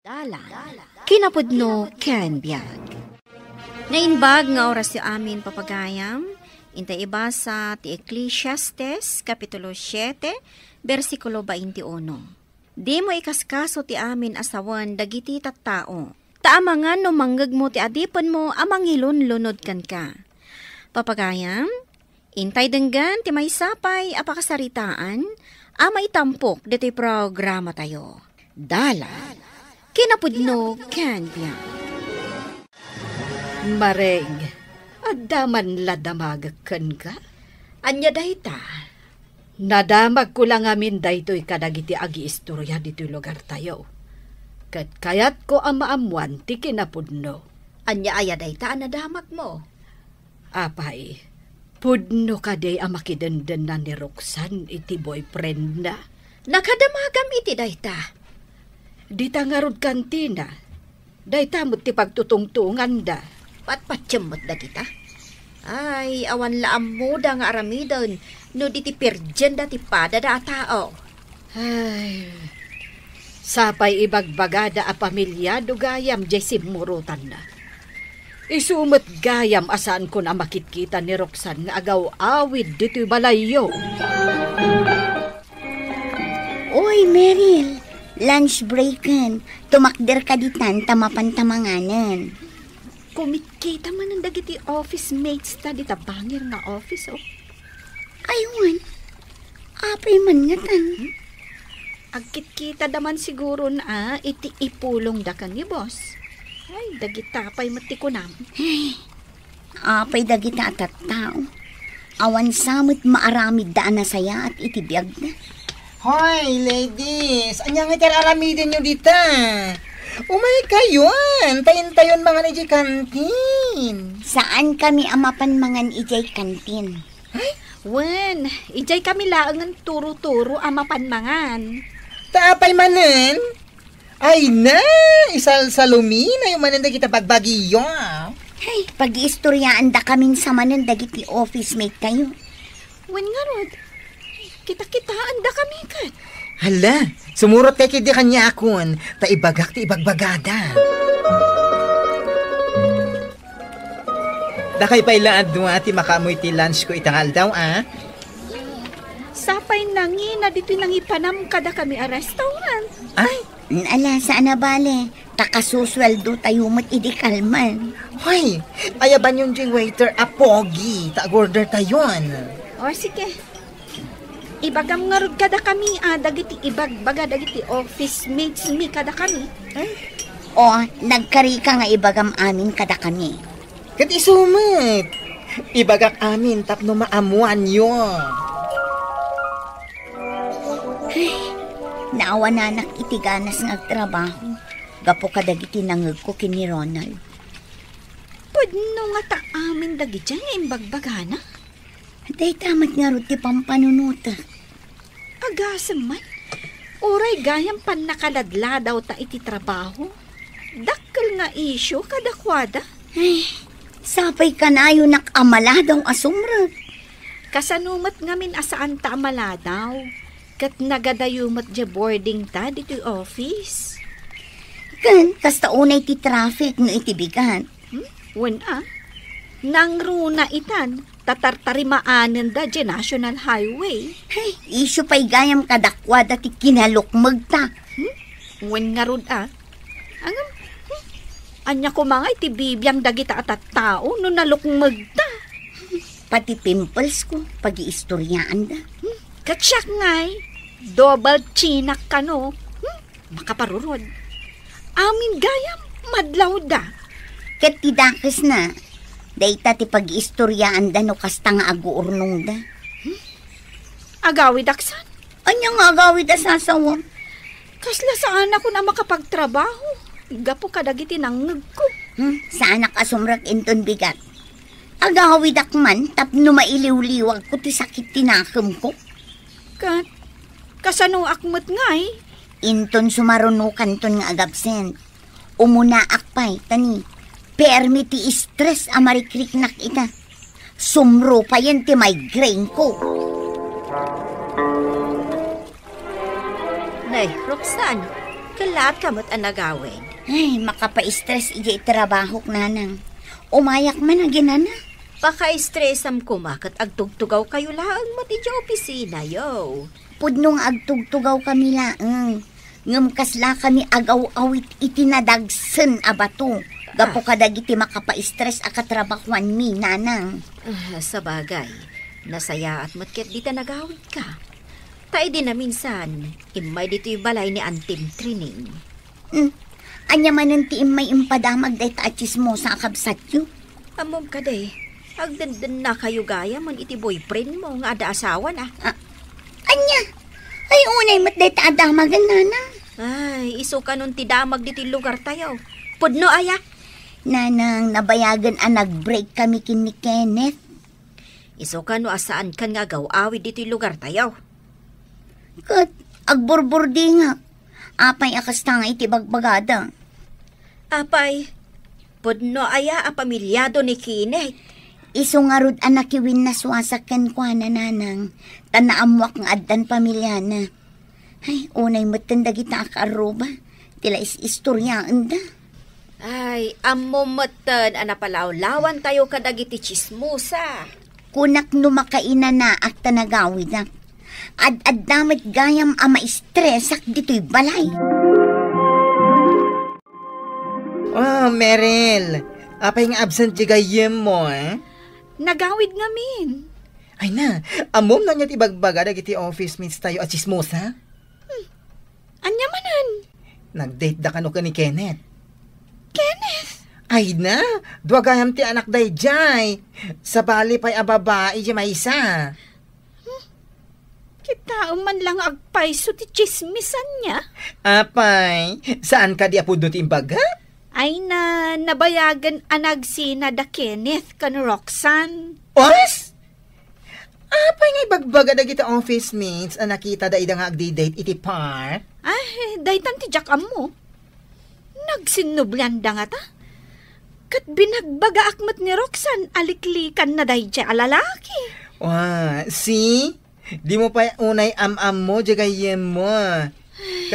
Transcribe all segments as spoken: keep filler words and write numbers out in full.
Dalan, kinapudno ken biag. Naimbag nga orasyo amin, papagayam. Intay ibasa ti Eclesiastes, Kapitulo siete, bersikulo twenty-uno. Dimo ikaskaso ti amin a sawen dagiti tattao, ta amangan no mangngegmo ti adipenmo a mangilunlunod kenka. Papagayam, intay denggen ti maysa pay a pakasaritaan a maitampok ditoy programatayo. Dalan, kinapudno ken biag. Mareng, adda man la damagek kenka? Ania dayta? Nadamagko la ngamin daytoy kadagiti agiistoria ditoy lugartayo. Ket kayatko a maammuan ti kinapudno. Ania aya dayta a nadamagmo? Apay, pudno kadi a makidendennaan ni Roxanne iti boyfriendna? Nakadamagam iti dayta. Dita ngarud kantina. Dayta met ti pagtutungtunganda. Patpatiem met dagita. Ay, awan la ammoda nga aramiden no di ti pirdienda ti padada a tao. Ay, sapay ibagbagada a pamiliado gayam diay simmurotanna. Isu met gayam a saankon a makitkita ni Roxanne nga agaw-awid ditoy balayyo. Oy, Meryl, lunch breaken. Tumakder ka ditan ta mapan ta manganen. Kumitkita manen dagiti office mates ta dita bangir nga office, oh. Ay, wen. Apay man ngatan? Hmm? Agkitkita da man siguron a iti ipulong da ken ni boss. Ay, dagita pay met ti kunam. Ay, apay dagita a tattao. Awan sa met maaramid da a nasayaat iti biagda. Hoy, ladies, ania nga ti ar-aramidenyo dita? Umay kayon, ta intayon mangan idiay kantin. Saan kami a mapan mangan idiay kantin. Ay, wen, idiay kami laengen turo-turo a mapan mangan. Ta apay manen? Ay na, isalsaluminayo manen dagita bagbagiyo. Ay, pag-iistoryaanda kamin sa manen dagiti office mate tayo. Wen ngarud, kita-kitaanda kami ket. Hala, sumurot kay kidi kaniakon, ta ibagak ti ibagbagada. Dakay pay la a dua ti makaammoy ti lunch ko ita nga aldaw, a? Sapay nangina ditoy nangipanam kadakami a restaurant. Ay! Ala, saan a bale. Ta kasusueldo tayo met idi kalman. Hoy, ayabanyon diay waiter a pogi, ta ag-order tayon. O, sige. Ibagam ngarud kadakami a dagiti ibagbaga dagiti office mates mi kadakami. Ay. O, nagkarika nga ibagam amin kadakami. Ket isu met, ibagak amin tapno maammoanyo. Ay, naawananak iti ganas nga agtrabaho gapu kadagiti nangngegko ken ni Ronald. Pudno ngata amin dagidiay nga imbagbagana? Dayta met ngarud ti pampanunotek. Agasem man, uray gayam pannakaladladaw ta iti trabaho. Dakkel nga isyu kadakuada. Ay, sapay kanayonak a maladaw a sumrek. Kasano met ngamin a saanta a maladaw? Ket nagadayo met diay boarding ta ditoy office. Ken kasta unay ti traffic no iti bigat. Hmm? Wen a, nangruna itan, ta tartarimaanenda diay National Highway. Ay, isyu pay gayam kadakuada ti kinalukmegta. Hmm? Wen ngarud a. Angem, hmm? Ania koma nga iti bibiang dagita a tattao no nalukmegta? Pati pimples ko, pag-iistoryaanda. Hmm? Ket siak ngay, double chinak kano. Hmm? Makaparurod. Amin gayam, madlawda. Ket ti dakesna, dayta ti pag-iistoryaanda no kasta nga aguurnongda. Hmm? Agawidak san? Ania nga agawid a sasawem? Kasla saanakon a makapagtrabaho gapu kadagiti nangngegko. Hmm, saanak a sumrek inton bigat. Agawidak man tapno mailiwliwagko ti sakit ti nakemko. Ket kasanoak met ngay? Inton sumarunokanton nga agabsent, umunaak pay, ta ni, permi ti stress a marikriknak ita. Sumrupayen ti migraine ko. Nay, Roxanne, Kallaat ka met a nagawid. Ay, makapaistres idiay trabahok, nanang. Umayak man, aginana. Pakaistresam koma ket agtugtugawkayo laeng met idiay opisinayo. Pudno nga agtugtugawkami laeng. Ngem kaslakami agaw-awit iti nadagsen a bato. Gapu kadagiti makapaistres a katrabahuanmi, nanang. Ah, sabagay, nasayaat met ket dita nagawidka. Ta idi naminsan, immay ditoy balay ni Antim Trining. Hmm. Ania manen ti immay impadamag dayta a tsismosa a kabsatyo? Ammom kadi, agdendennakayo gayamen iti boyfriend mo nga adda asawana. Ah, ania? Ay, unay met dayta a damagen, nanang. Ay, isu kanon ti damag ditoy lugartayo. Pudno aya? Nanang, nabayagen a nag-break kami ken ni Kenneth. Isu kano a saankan nga agaw-awid ditoy lugartayo? Ket agburburdingak. Apay a kasta nga iti bagbagada? Apay, pudno aya a pamilyado ni Kenneth? Isu ngarud a nakiwinnaswasak kenkuana, nanang, ta naammoak nga addan pamilyana. Ay, unay metten dagita a kaarruba ti la is-istoriaenda. Ay, ammom metten a napalawlawantayo kadagiti tsismosa. Kunak no makainanaak ta nagawidak. Ad-adda met gayam a maistresak ditoy balay. Oh, Meryl, apay nga absent ti gayyemmo, eh? Nagawid ngamin. Ay na, ammom no ania ti ibagbaga dagiti office mates tayo a tsismosa? Hmm. Ania manen? Nag-date da kano ken ni Kenneth. Kenneth? Ay na, dua gayam ti anak daydiay. Sabali pay a babai ti maysa. Hmm? Kitaem man lang agpayso ti tsismis ania. Apay, saan kadi a pudno ti imbaga? Ay na, nabayagen a nagsina da Kenneth ken Roxanne. Oras? Apay nga ibagbaga dagiti office mates a nakitada ida nga agdi-date iti park? Ay, daytan ti diak ammo. Nagsinnublianda ngata. Ket binagbagaak met ni Roxanne a liklikanna daydiay a lalaki. Wa, see? Dimo pay unay am-ammo diay gayyemmo.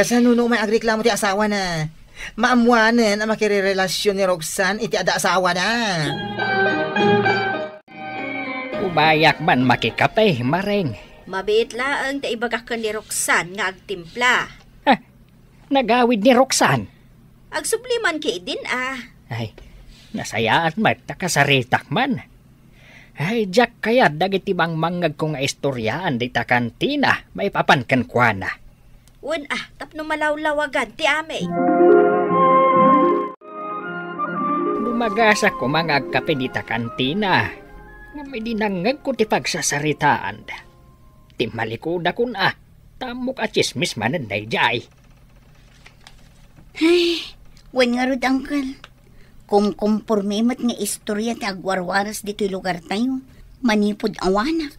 Kasano no umay agreklamo ti asawana? Maammoanen a makirerelasion ni Roxanne iti adda asawana. Umayak man makikape, Mareng. Mabiit laeng ta ibagak ken ni Roxanne nga agtimpla. Ah, nagawid ni Roxanne? Agsubli man ketdin a. Ay, nasayaat met ta kasaritak man. Ay, diak kayat dagiti mangmangngegko nga istoriaan dita kantina maipapan kenkuana. Wen a, tapno malawlawagan ti amay. Dumagasak koma nga agkape dita kantina. Ngem idi nangngegko ti pagsasaritaanda, timmalikudakon a, ta ammok a tsismis manen daydiay. Ay, wen ngarud, Uncle. Kumkumpormi met nga istorya ti agwarwaras ditoy lugartayo, manipud awanak.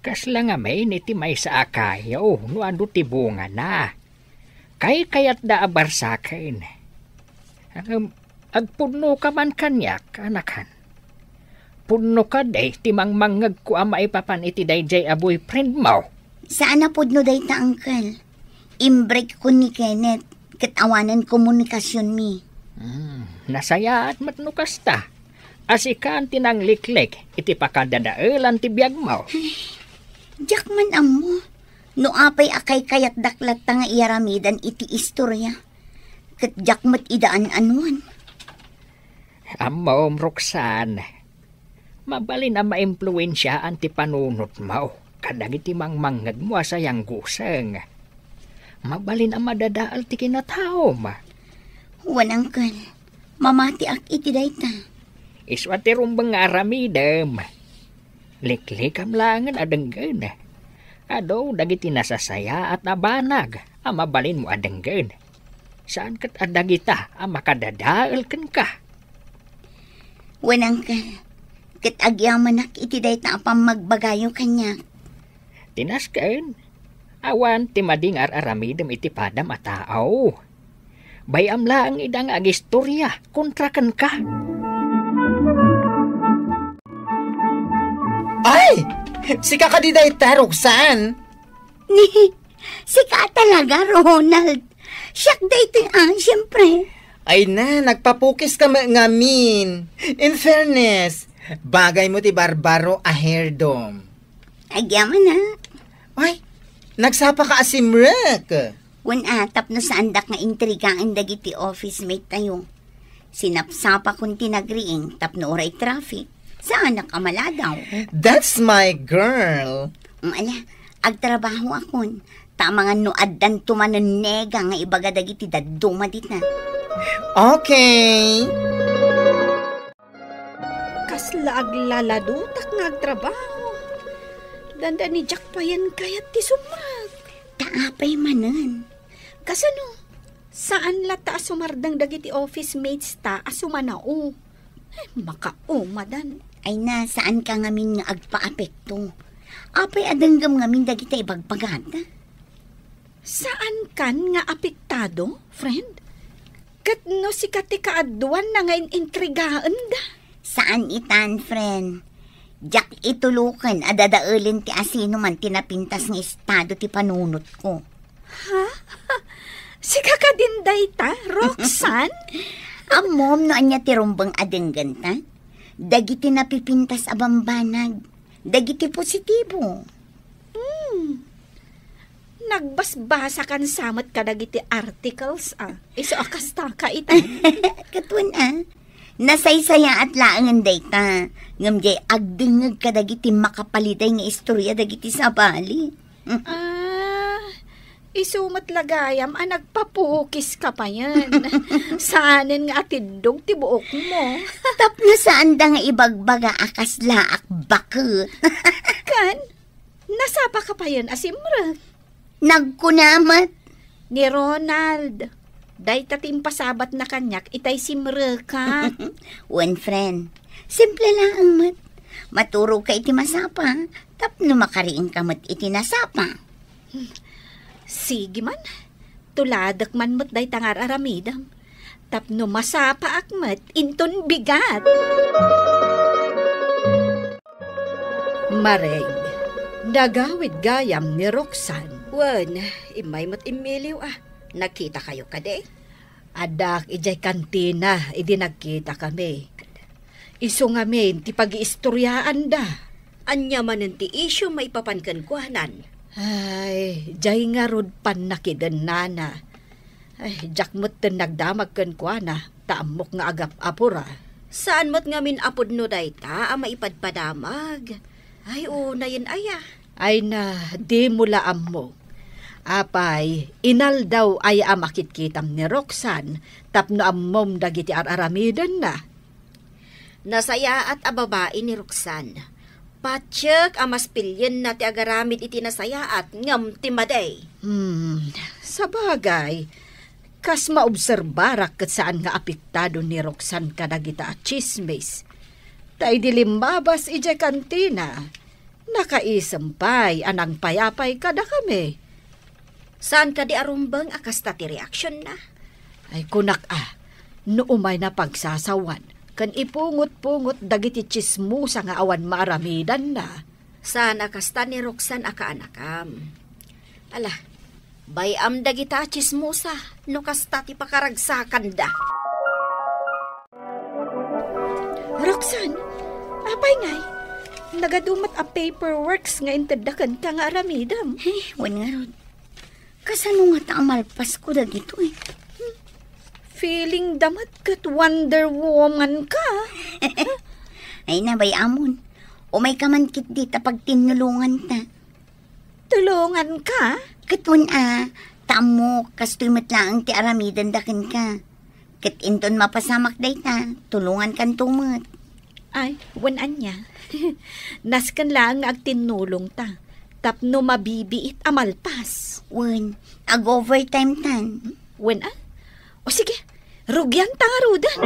Kasla ngamin iti maysa a kayo no adu ti bungana. Kaykayatda a barsaken. Ngem agpudnoka man kaniak, anakan. Pudno kadi ti mangmangngegko a maipapan iti daydiay a boyfriendmo? Saan a pudno dayta, Uncle. Imbreak ko ni Kenneth ket awanen komunikasionmi. Hmm, nasayaat met no kasta. A sikan ti nangliklik iti pakadadaelan ti biagmo. Diak man ammo no apay a kaykayatdak latta nga iyaramidan iti istorya. Ket diak met ida an-anuan. Ammom, Roxanne, mabalin a maimpluensiaan ti panunotmo kadagiti mangmangngegmo a sayangguseng. Mabalin a madadael ti kinataom. Wen, Uncle, mamatiak iti dayta. Isu a ti rumbeng nga aramidem. Liklikam laengen a denggen. Adu dagiti nasasayaat a banag a mabalinmo a denggen. Saan ket a dagita a makadadael kenka. Wen, Uncle, ket agyamanak iti dayta a pammagbagayo kaniak. Ti nasken, awan ti madi nga ar-aramidem iti padam a tao. Bay-am laeng ida nga agistorya kontra kenka. Ay! Sika kadi dayta, Roxanne? Ni, sika talaga, Ronald. Siak daytoy, ah, siyempre. Ay na, nagpapukis ka met ngamin. In fairness, bagay mo ti barbaro a hair dome. Agyaman, ha? Ay, nagsapa ka a simrek. Wen a, tapno saandak nga intrigaen dagiti office mate tayo. Sinapsapakon ti nagriing tapno uray traffic, saanak a maladaw. That's my girl. Mm, ala, agtrabaho akon. Ta amangan no addanto manen nega nga ibaga dagiti dadduma dita. Okay. Kasla aglaladutak nga agtrabaho. Dandani diak payen kayat ti sumrek. Ta apay manen? Kasano? Saan latta a sumardeng dagiti office mates ta a sumanao? Ay, makaumadan. Ay na, saan ka ngamin nga agpaapekto? Apay a denggem ngamin dagiti ibagbagata? Saan kan nga apektado, friend? Ket no sika ti kaaduanna nga in-intrigaenda? Saan itan, friend. Diak ituloken a dadaelen ti asinoman ti napintas nga estado ti panunotko. Ha? Sika kadin dayta, Roxanne? Ammom no ania ti rumbeng a denggenta? Dagiti napipintas a bambanag. Dagiti positibo. Hmm. Nagbasbasakan sa met kadagiti articles, ah. Isu a kasta ka ita. Ket wen, ah. Nasaysayaat laengen dayta. Ngem diay agdengngeg kadagiti makapaliday nga istorya dagiti sabali. Ah, isu met la gayam a nagpapukis ka payen. Saanen nga atiddog ti buokmo. Tapno saanda nga ibagbaga a kasla ak baket. Kan, nasapa ka payen a simrek? Nagkuna met. Ni Ronald, dayta ti impasabatna kaniak itay simreka. Wen, friend, simple laeng met. Maturogka iti masapa, tapno makariingka met iti nasapa. Sige man, tuladek man met dayta nga ar-aramidem. Tapno masapaak met inton bigat. Mareng, nagawid gayam ni Roxanne. Wen, immay met Emilio a, nagkitakayo kadi? Addaak idiay kantina idi nagkitakami. Isu ngamin ti pagiistoriaanda. Ania manen ti isyu maipapan kenkuanan? Ay, diay ngarud pannakidennana. Ay, diak metten nagdamag kenkuana, ta ammok nga agap-apura. Saan met ngamin a pudno dayta a maipadpadamag? Ay, unayen aya. Ay na, dimo la ammo. Apay, inaldaw aya a makitkitam ni Roxanne tapno ammom dagiti ar-aramidenna. Nasayaat a babai ni Roxanne. Patiek a maspilienna ti agaramid iti nasayaat ngem ti madi. Hmm, sabagay, kas maobserbarak ket saan nga apektado ni Roxanne kadagita a tsismis. Ta idi limmabas idiay kantina, nakaisem pay a nangpayapay kadakami. Saan kadi a rumbeng a kasta ti reaksionna? Ay, kunak a, no umayna pagsasawan ken ipungot-pungot dagiti tsismosa nga awan maaramidanna. Saan a kasta ni Roxanne a kaanakam. Ala, bay-am dagita a tsismosa no kasta ti pakaragsakanda. Roxanne, apay ngay? Nagadu met a paperworks nga intedda kenka nga aramidem. Eh, wen ngarud. Kasano ngata a malpasko dagitoy? Feeling da met ket Wonder Woman ka. Ay na, bay-amon. Umayka man ketdi ta pagtinnulonganta. Tulonganka? Ket wen a, ta ammok, kastoy met laeng ti aramidenda kenka. Ket inton mapasamak dayta, tulongankanto met. Ay, wen ania. Nasken laeng nga agtinnulongta, tapno mabibiit a malpas. Wen, ag-overtime-tan. Wen a? O sige, rugianta ngaruden.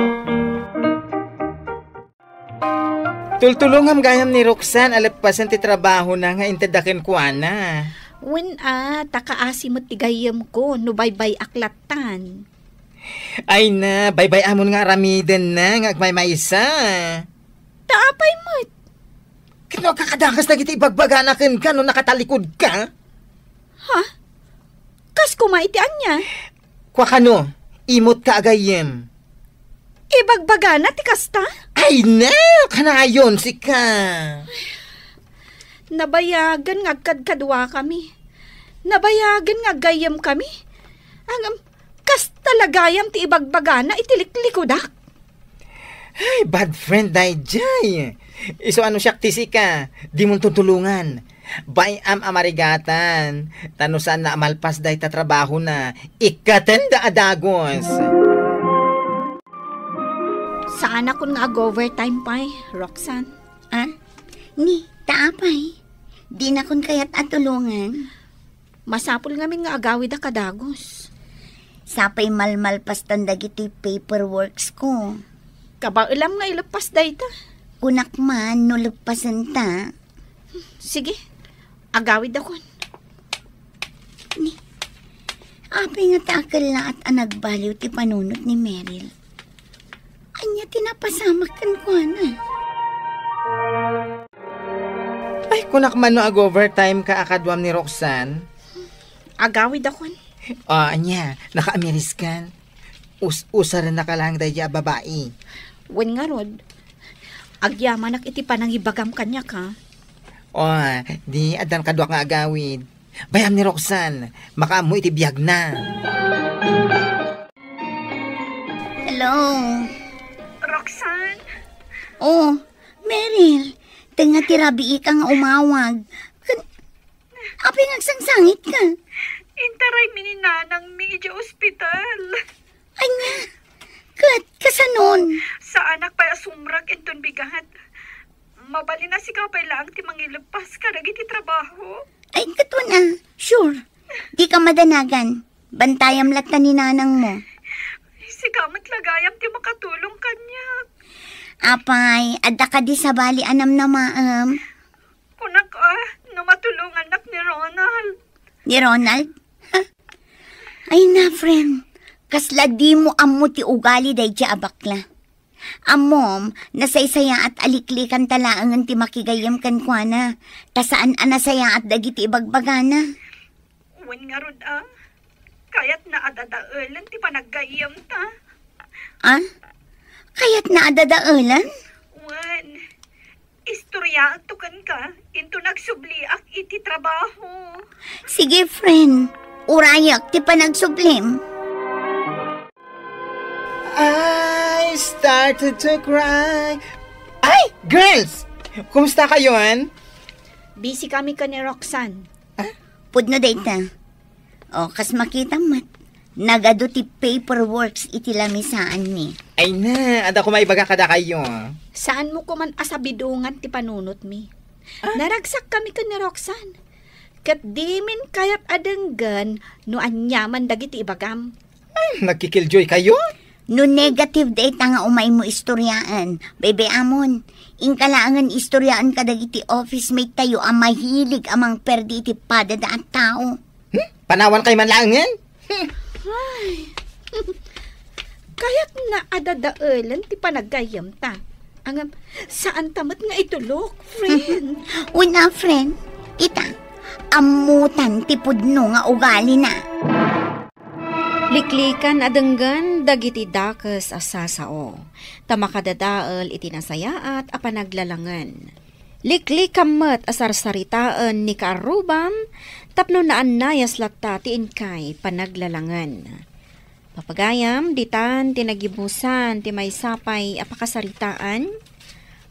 Tultulongam gayam ni Roxanne a leppasen ti trabahona nga intedda kenkuana. Wen a, ta kaasi met ti gayyemko no baybay-ak lattan. Ay na, baybay-amon nga aramidenna nga agmaymaysa. Ta apay met? Ket no agkakadakas dagiti ibagbagana kenka no nakatalikod ka? Ha? Kas koma iti ania? Kua kano, imut ka a gayyem. Ibagbagana ti kasta? Ay, na! Kanayon, sika! Nabayagen nga agkadkaduakami. Nabayagen nga aggayyemkami. Ngem, kasta la gayam ti ibagbagana iti liklikudak. Ay, bad friend daydiay. Isu a no siak ti sika, dimon tutulongan. Bay-am a marigatan, ta no saanna a malpas dayta trabahona, ikkatenda a dagus. Saanakon nga ag-overtime pay, Roxanne. Ah? Ni, ta apay? Dinakon kayat a tulongan? Masapul ngamin nga agawidak a dagus. Sapay malmalpastan dagiti paperworks ko. Kabaelam nga ileppas dayta. Kunak man no leppasenta. Sige, agawidakon. Ni, apay nga ta akellaat a nagbaliw ti panunot ni Meryl? Ania ti napasamak kenkuana? Ay, kunak man no ag-overtime ka a kaduam ni Roxanne? Agawidakon. Ah, ania, nakaamiriskan? Us-, usarennaka laeng daydiay a babai. Wen ngarud, agyamanak iti panangibagam kaniak, ha? Oh, di addan kaduak nga agawid. Bay-am ni Roxanne, makaammo iti biagna. Hello? Roxanne? Oh, Meryl, tengnga ti rabiika nga umawag. Kan-, apay nga agsangsangitka? Intaraymi ni nanangmi idiay ospital. Ania? Ket kasanon? Saanak pay a sumrek inton bigat. Mabalin a sika pay laeng ti mangileppas kadagiti trabaho. Ay, ket wen a, sure. Dika madanagan. Bantayam latta ni nanangmo. Sika met la gayam ti makatulong kaniak. Apay, adda kadi sabali a namnamaem? Kunak a, no matulongannak ni Ronald. Ni Ronald? Ay na, friend. Kasla dimo ammo ti ugali daydiay a bakla. Ammom, nasaysayaat a liklikanta laengen ti makigayyem kenkuana, ta saan a nasayaat dagiti ibagbagana. Wen ngarud a, kayatna a dadaelen ti panaggayyemta. Ah? Kayatna a dadaelen? Wen, istoryaanto kenka, inton agsubliak iti trabaho. Sige, friend. Urayak ti panagsublim. I started to cry. Ay, girls! Kumusta kayon? Busy kami ken ni Roxanne. Ah? Pudno dayta. O, kas makitam met, nagadu ti paperworks iti lamisaanmi. Ay na, adda koma ibaga kadakayo. Saanmo koman a sabidongan ti panunotmi. Ah? Naragsak kami ken ni Roxanne. Ket dimin kayat a denggen no aniaman dagiti ibagam. Hmm, nagkikilljoy kayo? No negative dayta nga umaymo istoryaen, baybay-amon. Inka laengen istoryaen kadagiti office mate tayo a mahilig a mangperdi iti padada a tao. Hmm? Panawan kay man laengen? Hmm. Ay. Kayatna a dadaelen ti panaggayyemta. Ngem, saanta met nga itulok, friend. Una, friend, ita, ammotan ti pudno nga ugalina. Liklikan a denggen dagiti dakes a sasao, ta makadadael iti nasayaat a panaglalangen. Liklikam met a sarsaritaen ni kaarrubam tapno naannayas latta ti inkay panaglalangen. Papagayam, ditan ti nagibusan ti maysa pay a pakasaritaan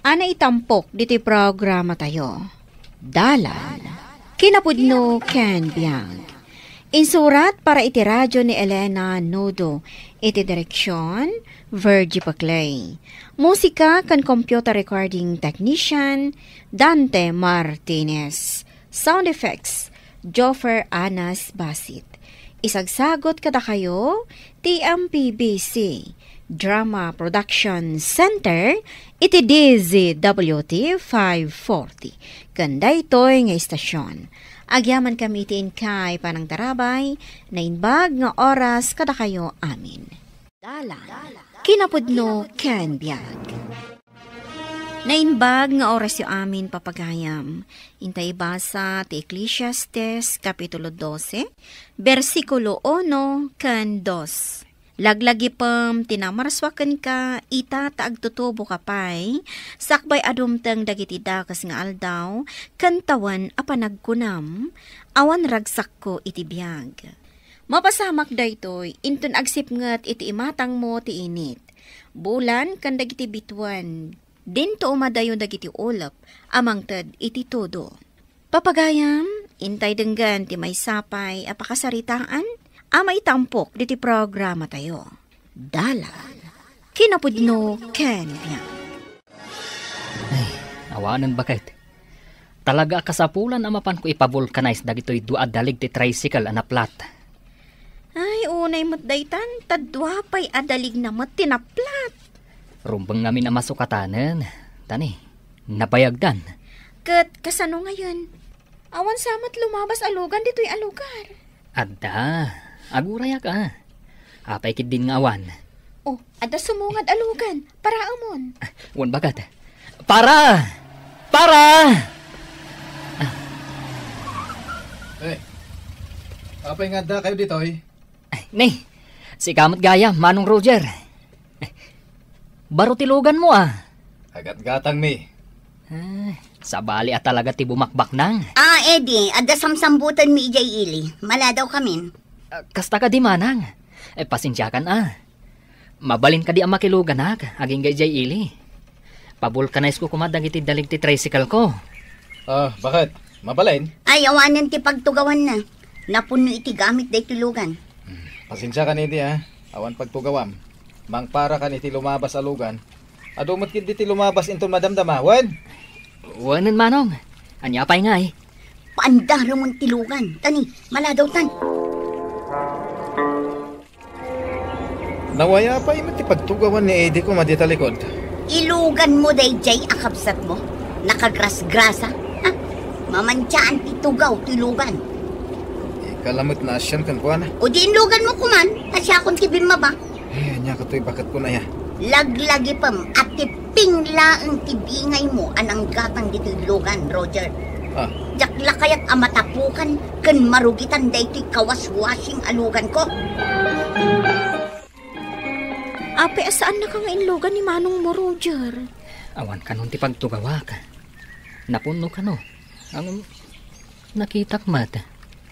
a naitampok ditoy programatayo. Dalan. Kinapudno ken biag. Insurat para iti radio ni Elena Nudo. Iti direksion, Virgie Paclay. Musika ken computer recording technician, Dante Martinez. Sound effects, Joffer Anas Basit. Isagsagot kadakayo ti M P B C Drama Production Center iti D Z W T five forty. Ken daytoy nga istasyon, agyamankami iti inkay panangtarabay, naimbag nga oras kadakayo amin. Dalan, kinapudno ken biag. Naimbag nga orasyo amin, papagayam. Intay ibasa ti Eclesiastes, Kapitulo dose, bersikulo uno ken dos. Laglagipem ti namarsuakenka, ita ta agtutuboka pay, sakbay a dumteng dagiti dakes nga aldaw, ken tawen a panagkunam, awan ragsakko iti biag. Mapasamak daytoy, inton agsipnget iti imatangmo ti init. Bulan ken dagiti bituen, dinto umadayo dagiti ulep a mangted iti tudo. Papagayam, intay denggen ti maysa pay a pakasaritaan a maitampok diti programatayo. Dalan, kinapudno ken biag. Ay, awanen baket. Talaga a kasapulan a mapanko ipabulkanize dagitoy dua a dalig ti tricycle a naplat. Ay, unay met daytan, ta dua pay a daligna met ti naplat. Rumbeng ngamin a masukatanen, tani, nabayagdan. Ket kasano ngayen? Awan sa met lumabas a lugan ditoy a lugar. Adda, agurayak a. Apay ketdin nga awan? Oh, adda sumungad a lugan. Paraemon. Ah, wen baket. Para! Para! Eh, apay nga adda kayo ditoy? Ay, ni, sika met gayam, Manong Roger. Baro ti luganmo, ah. Agatgatangmi. Ah, sabali a talaga ti bumakbaknang. Ah, Eddie, adda samsambutanmi idiay ili. Maladaw kamin. Ah, kasta kadi, manang. Eh, pasensiakan, ah. Mabalin kadi a makiluganak, agingga idiay ili. Pabulkanize ko koma dagiti dalig ti tricycle ko. Ah, baket? Mabalin? Ay, awanen ti pagtugawanna. Napunno iti gamit daytoy lugan. Hmm, pasensiakan idi, ah. Awan pagtugawam. Mangparakan iti lumabas a lugan. Adu met ketdi ti lumabas inton madamdama, wen? Wenen, manong. Ania pay ngay? Paandaremon ti lugan. Tani, maladawtan. Nawaya pay met ti pagtugawan ni Eddie koma dita likod. Iluganmo daydiay a kabsatmo? Nakagrasgrasa? Ha? Mamantiaan ti tugaw ti lugan. Ika lamet naasian kenkuana. O di inluganmo koman, ta siakon ti bimmaba. Eh, ania katoy baket kun aya? Laglagipem a ti ping laeng ti bingaymo a nanggatang ditoy lugan, Roger. Ah. Diak la kayat a matapukan ken marugitan daytoy kawaswasing a luganko. Apay a saannaka nga inlugan ni manongmo, Roger? Awan kanon ti pagtugawak. Napunno kano. Ang nakitak met,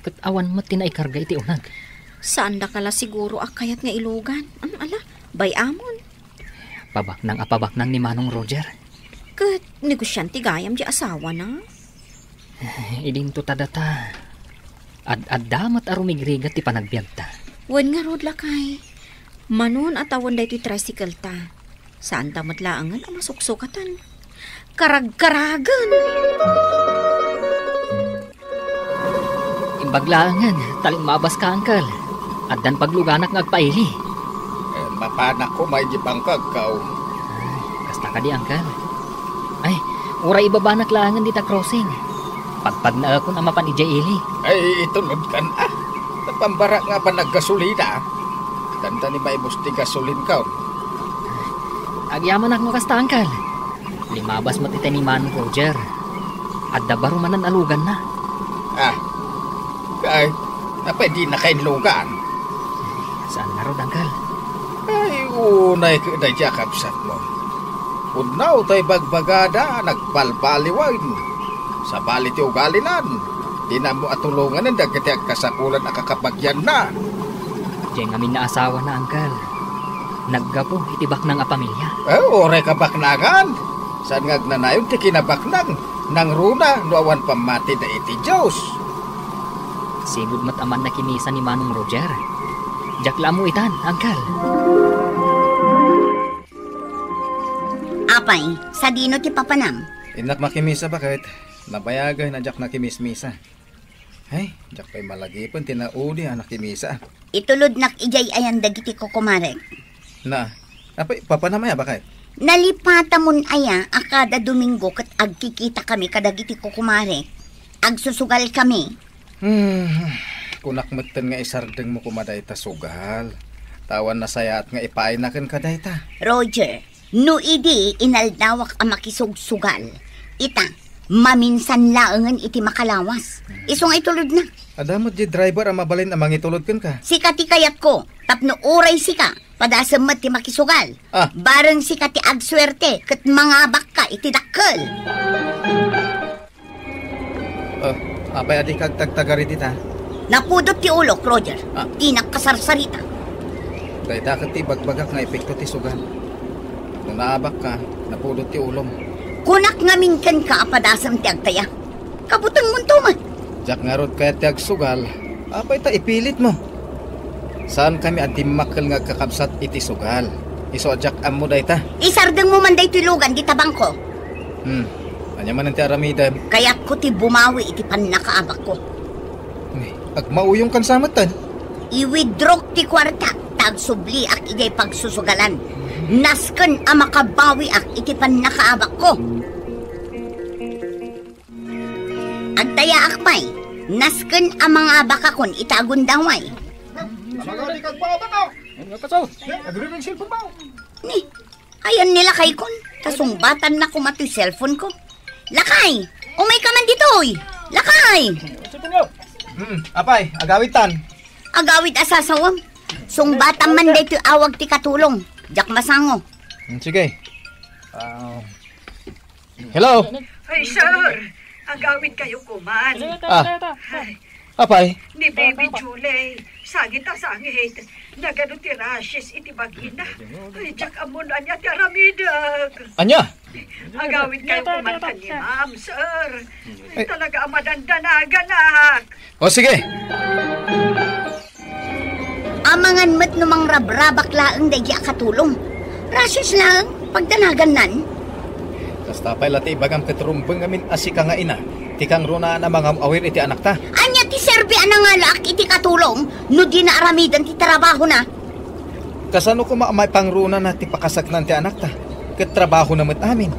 ket awan met ti naikarga iti uneg. Saandaka la siguro a kayat nga ilugan. Am, ala, bay-amon. Pabaknang a pabaknang ni Manong Roger. Ket negosiante gayam di asawana. Eh, idinto ta data. Ad-adda met a rumigrigat ti panagbiagta. Wen ngarud, lakay. Manon a tawen daytoy tricycle ta. Saanta met laengen a masuksukatan. Karagkaragen! Imbag laengen, ta limmabas ka, Uncle. Addan pagluganak nga agpaili. Eh, mapanak koma iti pangkagkaw. Ay, kasta kadi, Uncle. Ay, uray ibabanak laengen dita crossing. Pagpagnaekon a mapan idiay ili. Ay, itulodkan, ah. Napambara nga panaggasolina. Kanta ni maibus ti gasolinkaw. Agyamanak no kasta, Uncle. Limabas met iti ni Manong Roger. Adda baro manen a luganna. Ah, kay, apay dinaka inlugan? Saan ngarud, Uncle? Ay, unay ka daydi a kabsatmo. Pudno tay bagbagada, nagbalbaliwen. Sabali ti ugalinan. Dina ammo a tulonganen dagiti agkasapulan a kakabagianna. Diay ngamin nga asawana, Uncle. Naggapu iti baknang a pamilia. Eh, uray kabaknangan. Saan nga agnanayon ti kinabaknang? Nangruna no awan pammati da iti Dios. Sigud met a mannakimisa ni Manong Roger. Diak la ammo itan, Uncle. Apay, sadino ti papanam? Innak makimisa, baket. Nabayagen a diak nakimismisa. Ay, diak pay malagipen ti naudi a nakimisa. Itulodnak idiay ayan dagiti kukumarek. Na, apay, papanam aya, baket? Nalipatamon aya a kada Domingo ket agkikitakami kadagiti kukumarek? Agsusugalkami. Hmm, kunak metten nga isardengmo koma dayta sugal. Ta awan nasayaat nga ipaayna kenka dayta. Roger, No idi inaldawak a makisugsugal, ita, maminsan laengen iti makalawas. Isu nga itulodna. Adda met di driver a mabalin a mangitulod kenka. Sika ti kayatko, tapno uray sika, padasem met ti makisugal. Ah. Bareng sika ti agsuerte ket mangabakka iti dakkel. Oh, apay a dika agtagtagari dita? Napudot ti ulok, Roger. Ah. Dinak kasarsarita. Dayta ket ti ibagbagak nga epekto ti sugal. No naabakka, napudot ti ulom. Kunak ngamin kenka a padasem ti agtaya. Kabutengmonto met. Diak ngarud kayat ti agsugal. Apay ta ipilitmo? Saankami a dimmakkel nga agkakabsat iti sugal. Isu a diak ammo dayta. Isardengmo man daytoy lugan dita bangko. Hmm. Ania manen ti aramidem? Kayatko ti bumawi iti pannakaabakko. Ay, agmauyongkan sa metten. I-withdrawk ti kuarta, ta agsubliak idiay pagsusugalan. Nasken a makabawiak iti pannakaabakko. Agtayaak pay, nasken a mangabakakon ita a gundaway. Talaga, di ka agpaabak, ah. Ano nga, Paso? Eh, agriring cellphone ba? Ni, ayan ni lakaykon, ta sungbatanna koma toy cellphone ko. Lakay, umay ka man ditoy. Lakay! Cellphone ko. Hmm, apay, agawid tan. Agawid a sasawem. Sungbatan man daytoy awag ti katulong. Diak masango. Hmm, sige. Ah, hello? Ay, sir. Agawid kayo kuman. Ah. Ay, apay? Ni Baby Julie, sangit a sangit. Nagano ti rashes iti bagina. Ay, diak ammo no ania ti aramidek. Ania? Agawid kayo kuman ken ni ma'am, sir. Ay, talaga a madandanaganak. O, sige. Amangan met no mangrabrabak laeng daydi a katulong. Rashes laeng, pagdanagannan. Kasta pay la ti ibagam ket rumbeng ngamin a sika nga ina, ti kangrunaan a mangam-awir iti anakta. Ania ti serbi a nangalaak iti katulong no dina aramiden ti trabahona? Kasano koma a maipangrunana ti pakasaknaan ti anakta? Ket trabahona met amin.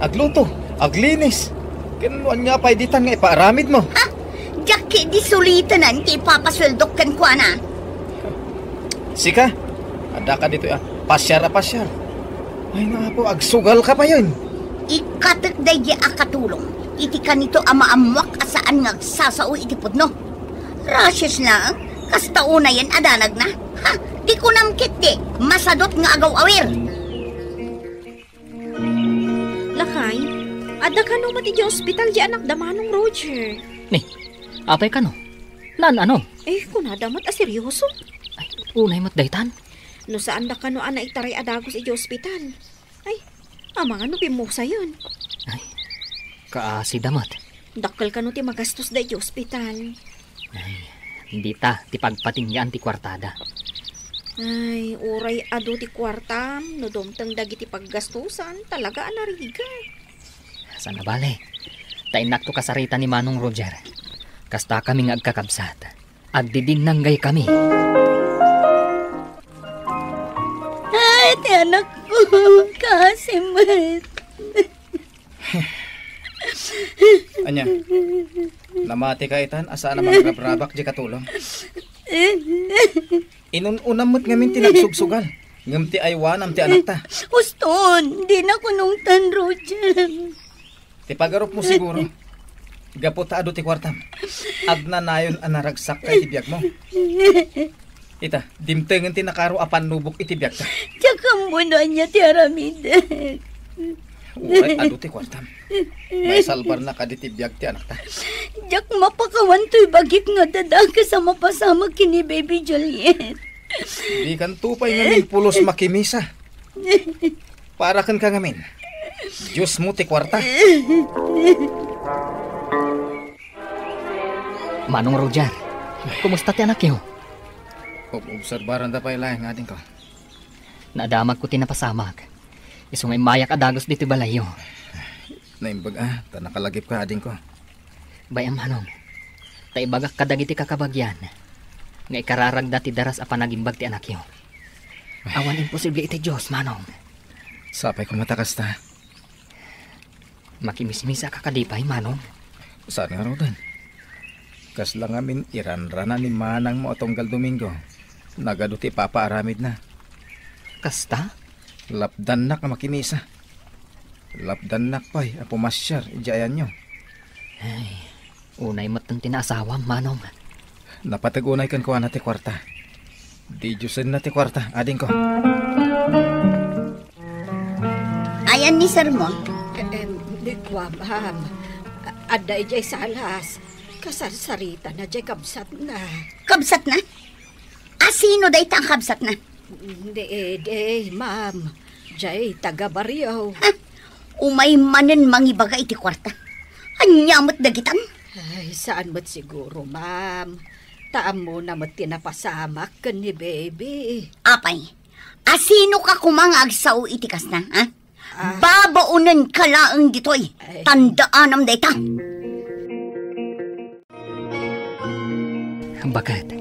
Agluto, aglinis. Ken no ania pay ditan nga ipaaramidmo? Ha? Diak ketdi sulitenen ti ipapasueldok kenkuana. Sika, addaka ditoy a pasiar a pasiar. Ay, nga apo, agsugal ka payen. Ikatek daydi a katulong iti kanito a maammoak a saan nga agsasao iti pudno. Rashes laeng, kasta unayen a danagna. Ha, ti kunam ketdi, masadut nga agaw-awir. Lakay, adda kano met idiay ospital di anakda Manong Roger? Ni, apay kano? Naan-ano? Eh, kunada met a seryoso. Ay, unay met daytan. No saanda kano a naitaray a dagus idiay ospital. Ay, amangan no bimmusayon. Ay, kaasida met. Dakkel kano ti magastos daydi ospital. Ay, dita ti pagpatinggiyaan ti kuartada. Ay, uray adu ti kuartam, no dumteng dagiti paggastosan, talaga a narigat. Saan a bale, ta innakto kasarita ni Manong Roger. Kasta kami nga agkakabsat. Agdidinanggay kami. Ay, ti anakko, kaasi met. Ania? Namati ka itan a saan a mangrabrabak di katulong? Inun-unam met ngamin ti nagsugsugal, ngem ti aywanam ti anakta. Uston, dinak unongtan, Roger. Ti pagarupmo siguro, gapu ta adu ti kuartam, agnanayon a naragsakka iti biagmo. Ita, dimtengen ti nakaro a pannubok iti biagta. Diak ammo no ania ti aramidek. Uray adu ti kuartam, maisalbarna kadi ti biag ti anakta. Diak mapakawan toy bagik nga adda dakes a mapasamak ken ni Baby Juliet. Dikanto pay ngamin pulos makimisa. Para kenka ngamin, Diosmo ti kuarta. Manong Roger, kumusta ti anakyo? Ob-, obserbaranda pay laeng, adingko. Nadamagko ti napasamak. Isu nga immayak a dagus ditoy balayyo. Naimbag a, ta nakalagipka, adingko. Bay-am, Manong, ta ibagak kadagiti kakabagian nga ikararagda ti daras a panagimbag ti anakyo. Awan imposible iti Dios, Manong. Sapay koma ta kasta. Makimismisaka kadi pay, Manong? Saan ngaruden? Kasla ngamin iranrana ni manangmo a tunggal Domingo. Nagadu ti ipapaaramidna. Kasta? Lapdannak a makimisa. Lapdannak pay a pumasiar idiay ayanyo. Ay, unay met ti naasawam, Manong. Napateg unay kenkuana ti kuarta. Didiosenna ti kuarta, adingko. Ayan ni sermon? Eh, eh, di kua, ma'am. Adda idiay salas. Kasarsaritana diay kabsatna. Kabsatna? Asino dayta a kabsatna? Di, di, ma'am. Diay taga-barrio. Ha? Umay manen mangibaga iti kuarta. Ania met dagitan? Ay, saan met siguro, ma'am. Ta ammona met ti napasamak ken ni baby. Apay, asinoka koma nga agsao iti kasta, ha? Ah. Babaonenka laeng ditoy. Ay. Tandaanam dayta. Baket,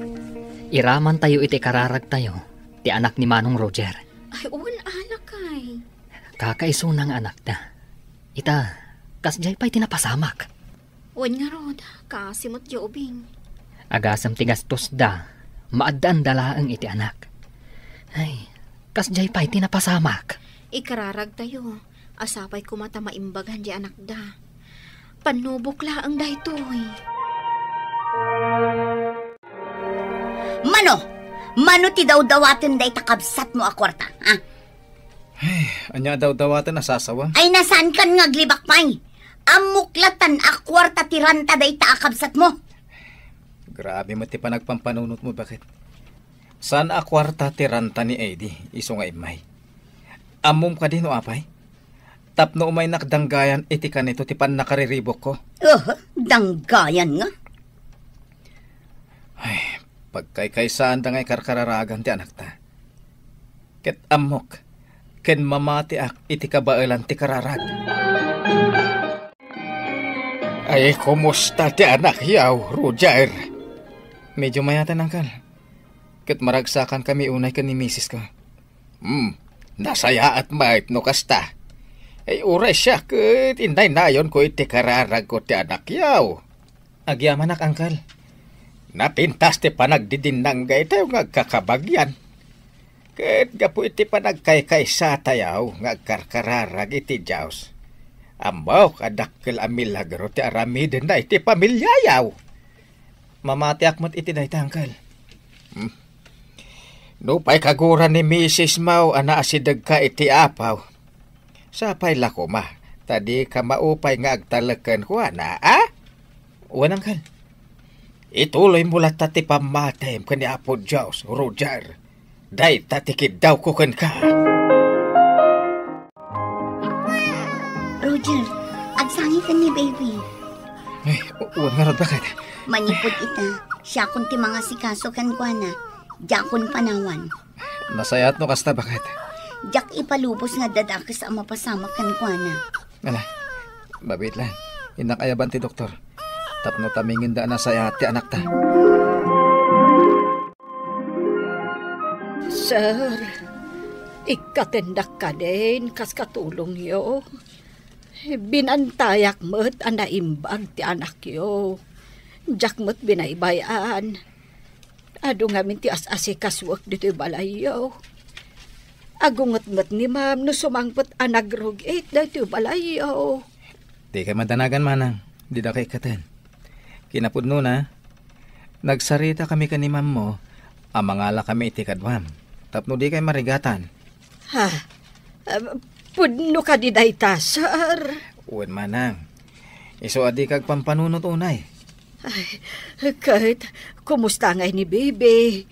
iramantayo iti kararagtayo ti anak ni Manong Roger. Ay, wen, anakay. Kakaisuna nga anakda. Ita, kasdiay pay ti napasamak. Wen ngarud, kaasi met diay ubing. Agasem ti gastosda, maaddaanda laeng iti anak. Ay, kasdiay pay ti napasamak. Ikararagtayo, a sapay koma ta maimbagan diay anakda. Pannubok laeng daytoy. Mano? Mano ti dawdawaten dayta kabsatmo a kuarta, ha? Ay, ania a dawdawaten a sasawam? Ay, nasaankan nga aglibak pay. Ammok latan a kuarta ti ranta dayta a kabsatmo. Grabe met ti panagpampanunotmo, Baket. Saan a kuarta ti ranta ni Eddie, isu nga immay. Ammom kadi no apay? Tapno umaynak danggayan iti kanito ti pannakariribukko. Uh, danggayan nga? Ay, pagkaykaysaanda nga ikarkararagan ti anakta. Ket ammok, ken mamatiak iti kabaelan ti kararag. Ay, kumusta ti anakyaw, Roger? Medyo mayatan, Uncle. Ket maragsakankami unay ken ni misis ko. Hmm, nasayaat met no kasta. Ay, uray siak ket innaynayonko iti kararagko ti anakyaw. Agyamanak, Uncle. Napintas ti panagdidinnanggaytayo nga agkakabagian. Ket gapu iti panagkaykaysatayo nga agkarkararag iti Dios, ammok a dakkel a milagro ti aramidenna iti pamiliayaw. Mamatiak met iti dayta, Uncle. Hmm. Nupay kagura ni misismo a naasidegka iti Apo, sapay la koma ta dika maupay nga agtalek kenkuana, a? Wen, Uncle. Ituloymo latta ti pammatim ken ni Apo Dios, Roger. Dayta ti kiddawko kenka. Roger, agsangiten ni baby. Ay, wen ngarud, Baket? Manipud ita, siakon ti mangasikaso kenkuana. Diakon panawan. Nasayaat no kasta, Baket? Diak ipalubos nga adda dakes a mapasamak kenkuana. Ala, mabiit laeng. Innak ayaban ti doktor. Tapno tamingenda a nasayaat ti anakta. Sir, ikkatendak kadin kas katulongyo. Binantayak met a naimbag ti anakyo. Diak met binaybay-an. Adu ngamin ti as-asikasuek ditoy balayyo. Agunget met ni Ma'am no sumangpet a nagrug-it daytoy balayyo. Dikay madanagan, Manang. Didakay ikkaten. Kinapudnona, nagsaritakami ken ni Ma'am mo a mangalakami iti kaduam tapno dikay marigatan. Ha? Ah, pudno kadi dayta, sir? Wen, Manang. Isu a dika agpampanunot unay. Ay, ket kumusta ngay ni Bibi?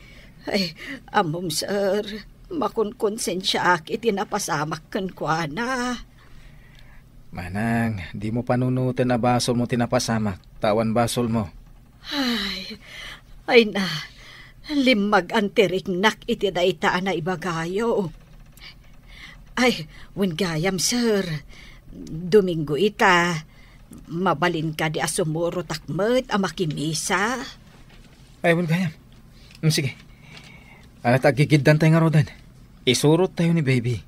Ay, ammom, sir, makonkonsensiaak iti napasamak kenkuana. Manang, dimo panunoten a basolmo ti napasamak, ta awan basolmo. Ay, ay na, limmagan ti riknak iti dayta a naibagayo. Ay, wen gayam, sir. Domingo ita, mabalin kadi a sumurotak met a makimisa? Ay, wen gayam. Mm, sige. Ala ta aggigiddantay ngaruden. Isurottayo ni baby.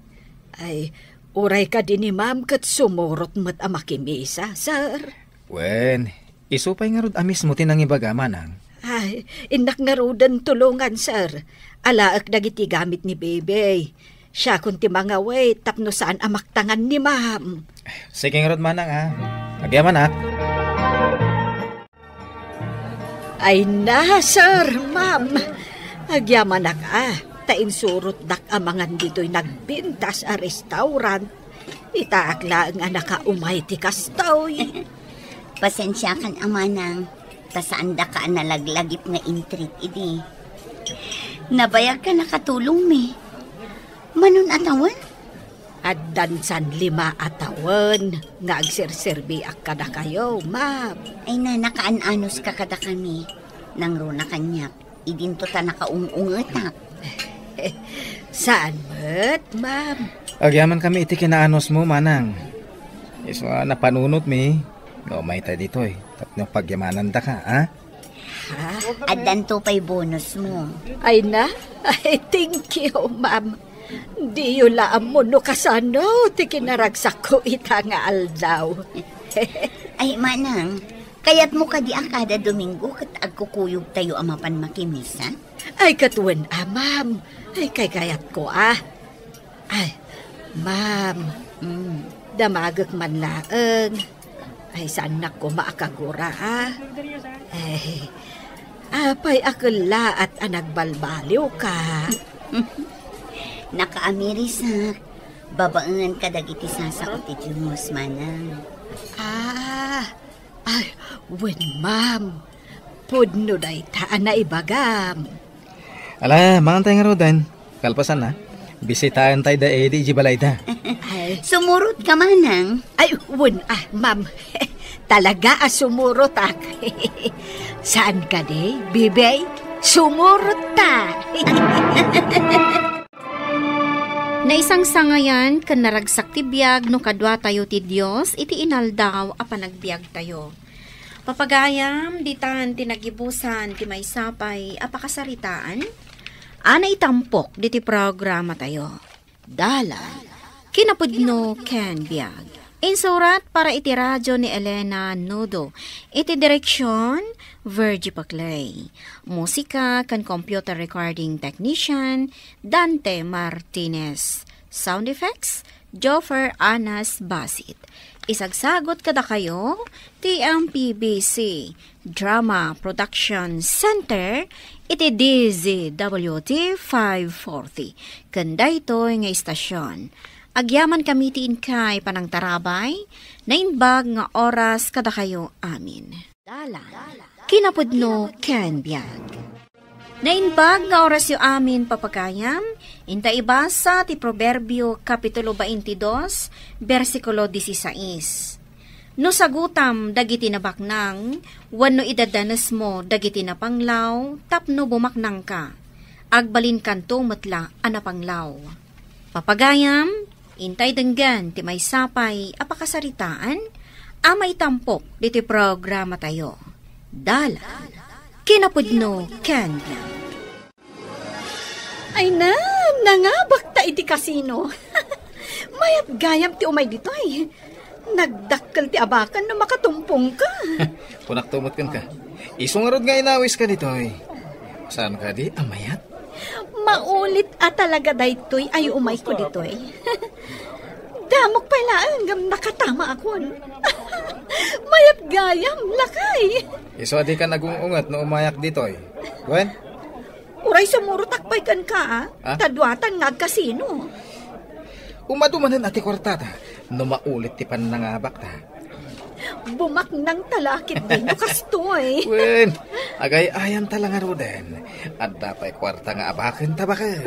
Ay, uray kadi ni Ma'am ket sumurot met a makimisa, sir. Wen, isu pay ngarud a mismo ti nangibaga, Manang. Ay, innak ngaruden tulongan, sir. Alaek dagiti gamit ni Bebe. Siakon ti mangawit tapno saan a maktangan ni Ma'am. Sige ngarud, Manang, a. Agyamanak. Ay na, sir, ma'am. Agyamanak a, ta insurotdak a mangan ditoy nagbintas a restaurant. Itaak laeng a nakaumay ti kastoy. Pasensiakan a, Manang, ta saandaka a nalaglagip nga intreat idi. Nabayagka nakatulongmi. Manon a tawen? Addan san lima a tawen nga agserserbiak kadakayo, ma'am. Ay, na, nakaan-anos ka kadakami. Nangruna kaniak, idinto ta nakaung-ungetak. Saan met, ma'am? Agyamankami iti kinaanosmo, Manang. Isu a napanunotmi, nga umayta ditoy, tapno pagyamanandaka, a? Ha? Addanto pay bonusmo. Ay na? Ay, thank you, ma'am. Diyo la ammo no kasano ti kinaragsakko ita nga aldaw. Ay, Manang, kayatmo kadi a kada Domingo ket agkukuyogtayo a mapan makimisa? Ay, ket wen a, ma'am. Ay, kaykayatko a. Ay, ma'am. Mm. Damagek man laeng. Ay, saannak koma a kagura, a. Ay, apay a kellaat a nagbalbaliwka? Nakaamirisak. Babaen kadagiti sasao ti Dios, Manang. Ah, ay, wen, ma'am. Pudno dayta a naibagam. Ala, mangantay ngaruden. Kalpasan na, bisitaen tay da Eddie iti balayda. Ay. Sumurot ka, Manang. Ay, wen, a, ma'am. Talaga a sumurotak. Saan kadi, bibey? Sumurot ta. Naisangsangayan ken naragsak ti biag no kaduatayo ti Dios iti inaldaw a panagbiagtayo. Papagayam, ditan ti nagibusan ti maysa pay a pakasaritaan a naitampok diti programatayo. Dalan, kinapudno ken biag. Insurat para iti radio ni Elena Nudo. Iti direksyon, Virgie Paclay. Musika ken computer recording technician, Dante Martinez. Sound effects, Joffer Anas Basit. Isagsagot kadakayo ti M P B C Drama Production Center iti D Z W T five forty. Ken daytoy nga istasyon, agyamankami ti inkay panangtarabay, naimbag nga oras kadakayo amin. Dalan, kinapudno ken biag. Naimbag nga orasyo amin, papagayam, inta ibasa ti Proverbio, Kapitulo twenty-two, bersikulo dieciséis. No sagutam dagiti nabaknang, wenno idadanesmo dagiti napanglaw tapno bumaknangka, agbalinkanto met la a napanglaw. Papagayam, intay denggen ti maysa pay a pakasaritaan a maitampok diti programatayo. Dalan, kinapudno ken biag. Ay na, nangabak ta iti kasino. Mayat gayam ti umay ditoy. Nagdakkel ti abakan no makatumpongka. Kunakto met kenka. Isu ngarud nga inawiska ditoy. Saan kadi a mayat? Maulit a talaga daytoy ay umayko ditoy. Damok pay laeng ngem nakatamaakon. Mayat gayam, lakay. Isu a dika nagung-unget no umayak ditoy. Wen? Uray sumurotak pay kenka, a? Ah? Ta duatan nga agkasino. Umadu manen a ti kuartata, no maulit ti pannangabakta. Bumaknangta la ketdi no kastoy. Wen, agay-ayanta la ngaruden. Adda pay kuarta nga abakenta baket.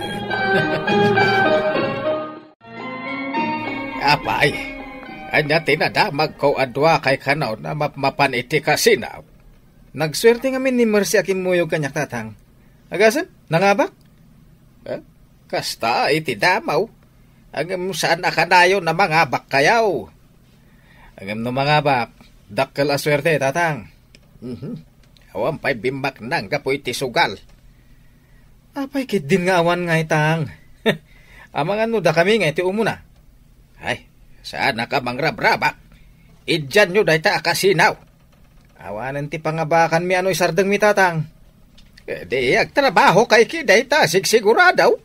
Apay, ania ti nadamagko a dua kay kanaw a mapmapan iti kasino? Nagsuerte ngamin ni Mercy a kimmuyog kaniak, Tatang. Agasem, nangabak? Eh, kasta iti damaw. Ngem saan a kanayon a mangabakkayo. Ngem no mangabak, dakkel a suerte, Tatang. Mhm. Awan pay bimmaknang gapu iti sugal. Apay ketdin nga awan nga itang? Amangan no dakami nga iti umuna. Ay, saanak a mangrabrabak. Idianyo dayta a kasino. Awanen ti pangabakanmi a no isardengmi, Tatang. Eh, di agtrabaho kay ki dayta, sigsigurado.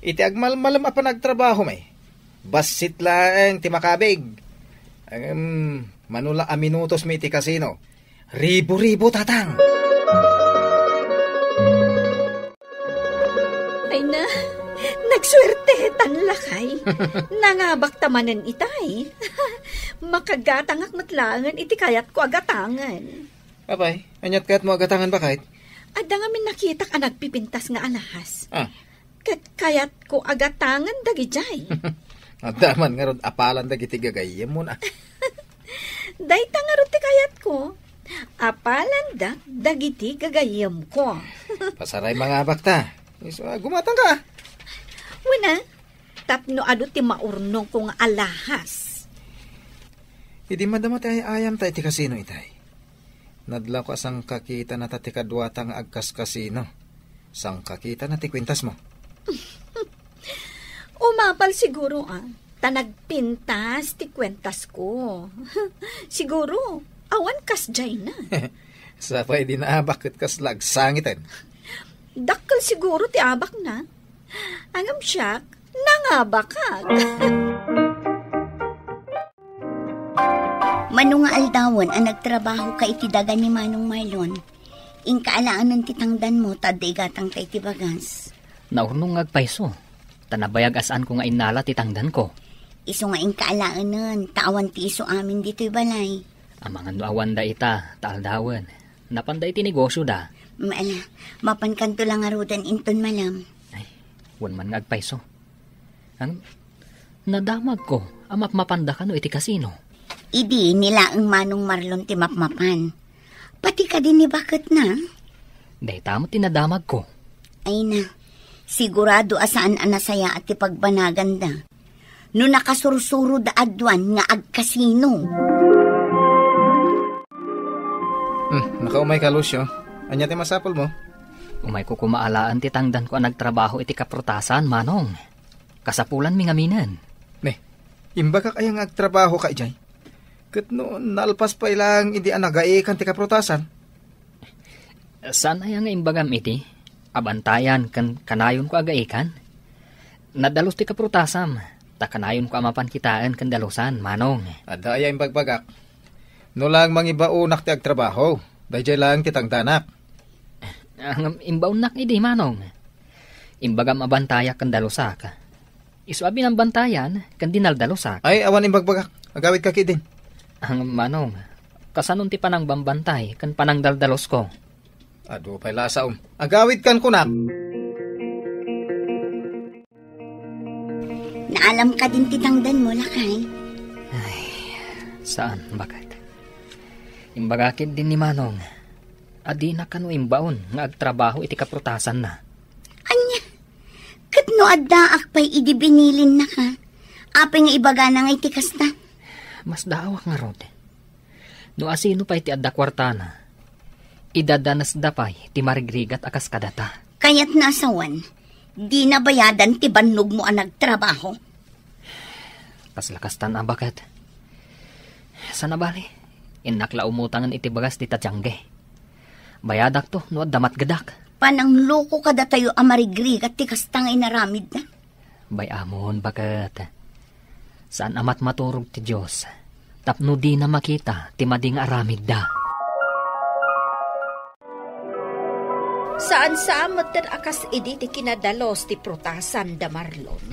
Iti agmalmalem a panagtrabahomi, bassit laeng ti makabig. Ngem, mano la a minutosmi iti kasino, ribo-ribo, tatang! Ay na, nagsuertetan lakay. Nangabakta manen itay. Makagatangak met laengen iti kayatko a gatangen. Apay, aniat kayatmo a gatangen, baket? Adda ngamin nakitak a nagpipintas nga alahas. Ah. Ket kayatko a gatangen dagidiay. Adda man ngarud apalan dagiti gagayyemmo na. Dayta ngarud ti kayatko. Apalanda dagiti gagayyemko. Pasaray, mangabakta. Isu a, gumatangka. Wen a, tapno adu ti maurnongko nga alahas. Idi madama ti ay-ayamta iti kasino itay, nadlawko a sangkakitanata ti kaduata nga agkaskasino. Sangkakitanata ti kuentasmo. Umapal siguro, a, ta nagpintas ti kuentasko. Siguro, awan kasdiayna. Sapay idi naabak ket kasla agsangiten. Dakkel siguro ti abakna. Ngem siak, nangabakak. Mano nga aldawen a nagtrabahoka iti daga ni Manong Marlon, inka alaenen ti tangdanmo ta adda igatangta iti bagas. Naurnong nga agpayso, ta nabayag a saanko nga innala ti tangdanko. Isu nga inka alaenen, ta awan ti isu amin ditoy balay. Amangan no awan dayta, ta aldawen, napanda iti negosioda. Ala, mapankanto la ngaruden inton malem. Ay, wen man nga agpayso. Ang nadamagko a mapmapanda kano iti kasino. Idi ni laeng Manong Marlon ti mapmapan. Pati kadi ni baketna? Dayta met ti nadamagko. Ay na, sigurado a saan a nasayaat ti pagbanaganda no nakasursuroda aduan nga agkasino. Hmm, nakaumay ka, Lucio. Ania ti masapulmo? Umayko koma alaen ti tangdanko a nagtrabaho iti kaprutasan, Manong. Kasapulanmi ngaminen. Ne, imbagak aya nga agtrabahoka idiay? Ket no nalpas pay laeng idi a nagaikan ti kaprutasan? Saan aya nga imbagam iti abantayan ken kanayonko a gaikan? Nadalus ti kaprutasam, ta kanayonko a mapan kitaen ken dalusan, Manong. Adda aya imbagbagak? No laeng mangibaonak ti agtrabaho, daydiay laeng ti tangdanak. Ah, ngem imbaonnak idi, Manong. Imbagam a bantayak ken dalusak. Isu a binambantayan ken dinaldalusak. Ay, awan imbagbagak. Agawidka ketdin. Ang Manong, kasanon ti panangbambantay ken panangdaldalusko? Adu pay la a saom. Agawidkan kunak. Naalam kadin ti tangdanmo, lakay? Ay, saan, baket. Imbagak ketdin ni Manong a dina kano imbaon nga agtrabaho iti kaprutasanna. Ania? Ket no addaak pay idi binilinnaka, apay nga ibagana nga iti kasta? Masdaawak ngarud. No asino pay ti adda kuartana, idadanesda pay ti marigrigat a kas kadata. Kayatna a sawen, dina bayadan ti bannogmo a nagtrabaho. Kasla kastan a baket. Saan a bali, innak la umutangen iti bagas dita tiangge. Bayadakto no adda matgedak. Panangloko kadatayo a marigrigat ti kasta nga inaramidda. Bay-amon, baket. Saan a matmaturog ti Dios tapno dina makita ti madi nga aramidda. Saan-saan metten a kas idi ti kinadalus ti prutasan da Marlon.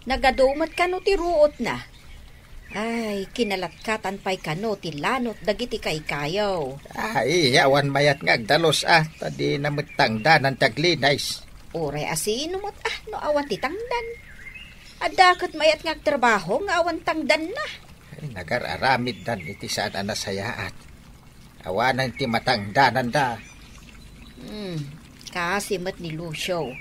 Nagadu met kano ti ruotna. Ay, kinalatkatan pay kano ti lanot dagiti kaykayo. Ay, awan mayat nga agdalus a, ta dina met tangdanan ti aglinis. Uray asino met a no awan ti tangdan. Adda ket mayat nga agtrabaho nga awan tangdanna. Ay, nagar-aramiddan iti saan a nasayaat. Awanen ti matangdananda. Hmm, kasi met ni Lucio.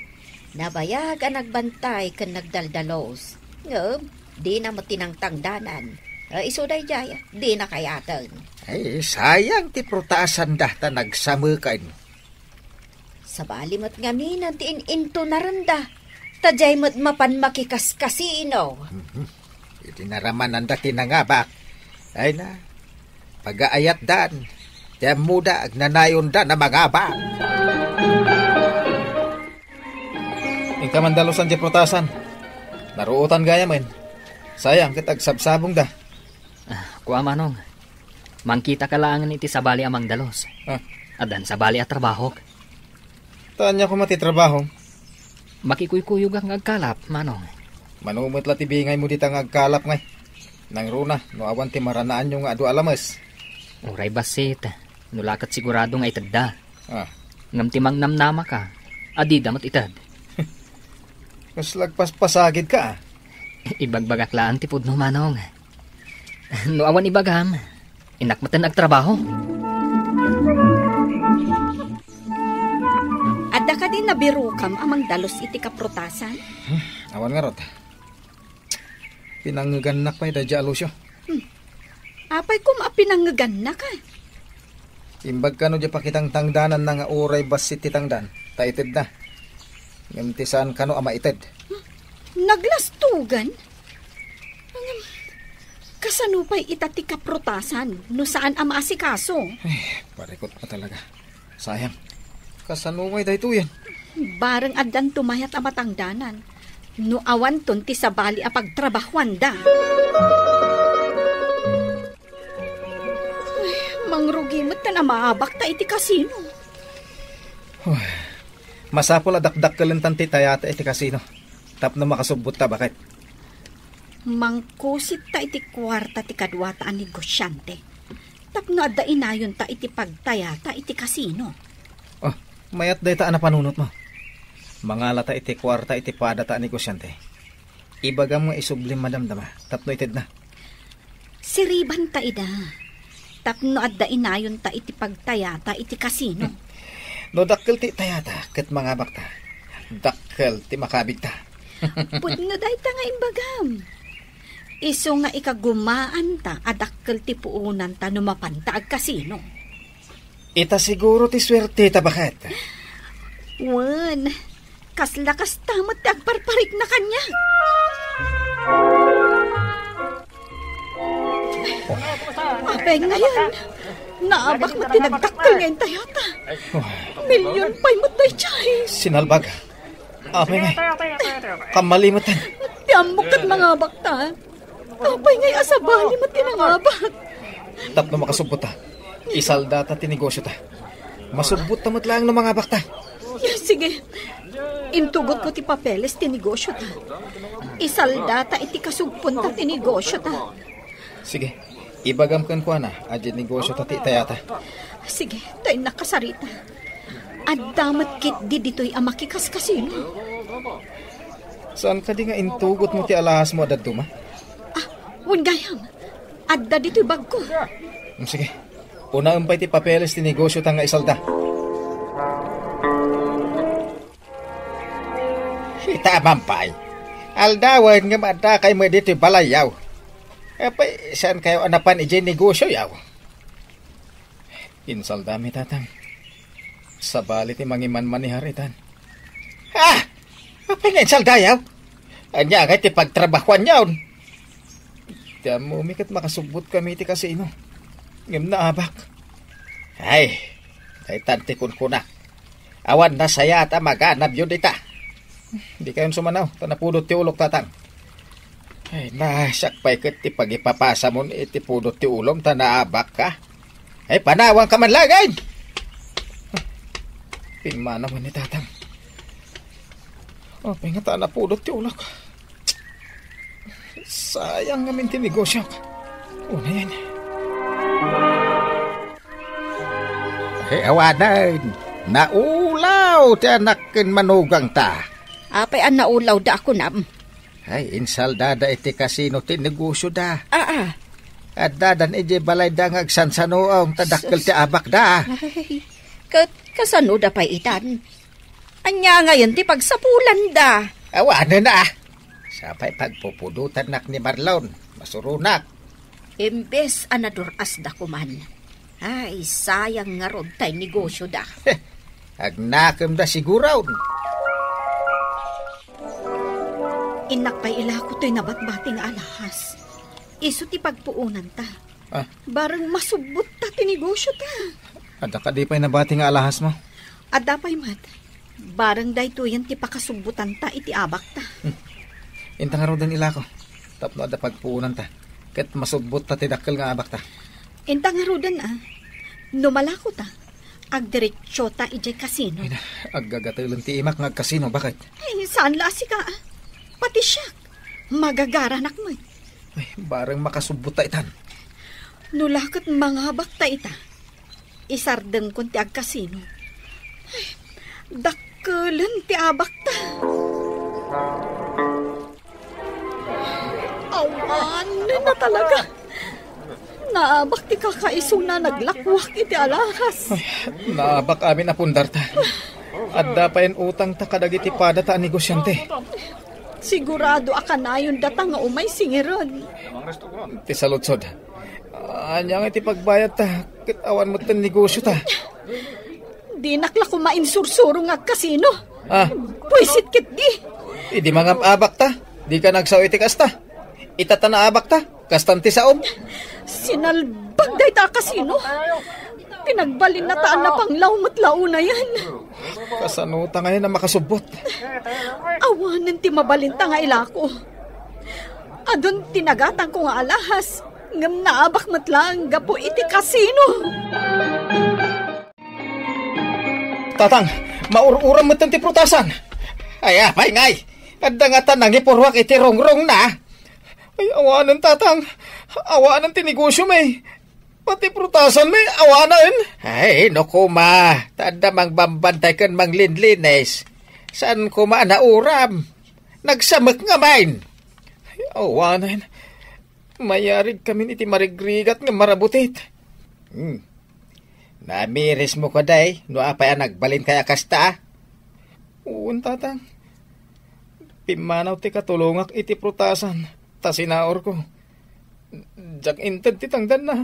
Nabayag a nagbantay ken nagdaldalos. Ngem, dina met tinangtangdanan. Eh, isu daydiay, dina kayaten. Ay, sayang ti prutasanda ta nagsameken. Sabali met ngamin ti in-intunarenda, ta diay met mapan makikaskasino. Mhm. Iti naramananda ti nangabak, ay na, pagaayatdan, ti ammoda, agnanayonda na mangabak. Inka mandalusan diay prutasan. Naruotan gayamen. Sayang ket agsabsabongda. Ah, kua, Manong. Mangkitaka laengen iti sabali a mangdalus. Ah. Addan sabali a trabahok. Ta ania koma ti trabahom? Makikuykuyogak nga agkalap, Manong. Mano met la ti bingaymo dita nga agkalap ngay? Nangruna, no awan ti maranaanyo nga adu a lames. Uray bassit, no la ket sigurado nga itedda. Ah. Ngem ti mangnamnamaka, a dida met ited. Kasla agpaspasagidka, ah. Ibagbagak laeng ti pudno, Manong. No awan ibagam, innak metten agtrabaho. Adda kadi nabirokam a mangdalus iti kaprutasan? Hmm, awan ngarud. Pinangngegannak pay daydiay a Lucio. Hmm. Apay koma a pinangngegannak, a? Imbag kano diay pakitangtangdananna nga uray bassit ti tangdan, ta itedna. Ngem ti saan kano a maited. Huh? Naglastugan? Ngem, kasano pay ita ti kaprutasan no saan a maasikaso? Ay, parikut pa talaga. Sayang. Kasano may daytoyen? Bareng addanto mayat a matangdanan no awanton ti sabali a pagtrabahuanda. Ay, mangrugi met ta namaabakta iti kasino. Huh. Masapul a dakdakkelentan ti tayata iti kasino tapno makasubbot ta, baket. Mangkusit ta iti kuarta ti kaduata a negosiante tapno adda inayonta iti pagtayata iti kasino. Oh, mayat dayta a napanunotmo. Mangala ta iti kuarta iti padata a negosiante. Ibagam nga isublim madamdama tapno itedna. Siribanta ida tapno adda inayonta iti pagtayata iti kasino. No dakkel ti tayata ket mangabakta, dakkel ti makabigta. Pudno dayta nga imbagam. Isu nga ikagumaanta a dakkel ti puonanta no mapanta agkasino. Ita siguro ti suerteta, baket. Wen, kasla kasta met ti agparparikna kaniak. Apay ngayen, naabak met ti nagdakkel nga intayata. Milion pay met daydiay. Sinalbag. Apay ngay. Kamali met. Ti ammok ket mangabakta. Apay ngay a sabali met ti nangabak. Tapno makasubbot ta, isaldata ti negosiota. Masubbot ta met laeng no mangabakta. Sige. Intugotko ti papeles ti negosiota. Isaldata iti kasugponta ti negosiota. Sige. Ibagam kenkuana a diay negosiota ti itayata. Sige, ta innak kasarita. Adda met ketdi ditoy a makikaskasino. Saan kadi nga intugotmo ti alahasmo a dadduma? Ah, wen gayam. Adda ditoy bagko. Mm, sige. Unaem pay ti papeles ti negosiota nga isalda. Ita man pay. Aldawen nga adda kay met ditoy balayyaw. Apay, saan kayo a napan idiay negosioyaw? Insaldami, Tatang. Sabali ti mangimanmanihar itan. Ah! Apay nga insaldayaw? Ania ngay ti pagtrabahuanyaw? Ti ammomi ket makasubbot kami iti kasino. Ngem naabak. Ay, daytan ti kunkunak. Awan nasayaat a maganabyo dita. Di kayon sumanaw, ta napudot ti ulok, Tatang. Ay, na, siak pay ket ti pagipapasamon iti pudot ti ulom ta naabak ka. Ay, panawanka man laeng. Pimmanaw ni Tatang. Apay nga ta napudot ti ulok? Sayang ngamin ti negosiok. Unayen. Ay, awanen. Naulaw ti anak ken manugangta. Apay a naulawda a kunam? Ay, insaldada iti kasino ti negosioda. Aa. Addadan idiay balayda nga agsansanuong ta dakkel ti abakda. Ay, ket kasanoda pay itan? Ania ngayen ti pagsapulanda? Awanen a. Sapay pagpupudotannak ni Marlon, masuronak. Imbes a nadur-asda koman. Ay, sayang ngarud tay negosioda. Agnakemda siguron. Innak pay ilako toy nabatbati nga alahas. Isu ti pagpuonanta. Ah. Bareng masubbot ta ti negosio ta. Adda kadi pay nabati nga alahas mo? Adda pay met. Bareng daytoyen ti pakasubbutanta iti abakta. Hmm. Inta ngaruden ilako, tapno adda pagpuonanta, ket masubbotta ti dakkel nga abakta. Inta ngaruden, a. No malakota, agdiretsota idiay kasino. Ay na, aggagatelen ti imak nga agkasino, baket. Ay, saan la a sika, a. Pati siak, magagaranak met. Ay, bareng makasubbotta itan. No la ket mangabakta ita, isardengkon ti agkasino. Ay, dakkelen ti abakta. Awan na talaga. Naabak ti kakaisuna naglakwak iti alahas. Ay, naabak amin a pundarta. Adda payen utangta kadagiti padata a negosiante. Sigurado a kanayondata nga umay singiren. Ti saludsod. Ania nga iti pagbayadta, ket awan met ti negosiota. Dinak la koma insursuro nga agkasino. Ah. Buisit ketdi. Idi mangab-abakta, dika nagsao iti kasta. Ita ta naabakta, kastan ti saom. Sinalbag dayta a kasino. Pinagbalinnata a napanglaw met la unayen. Kasanota ngayen a makasubbot? Awanen ti mabalinta nga ilako. Adun ti nagatangko nga alahas, ngem naabak met laeng gapu iti kasino. Tatang, maur-uram metten ti prutasan. Ay, apay ngay? Adda ngata nangipuruak iti rungrongna? Ay, awanen, Tatang. Awanen ti negosio, may. Pati prutasan, may, awanen. Ay, no koma. Ta adda mangbambantay ken manglinlinis. Saan koma a nauram? Nagsamek ngamin. Ay, awanen. Mayarigkamin iti marigrigat nga marabutit. Hmm. Namirismo kadi, no apay a nagbalinkayo a kasta? Wen, Tatang. Pimmanaw ti katulongak iti prutasan, ta sinaurko. Diak inted ti tangdanna.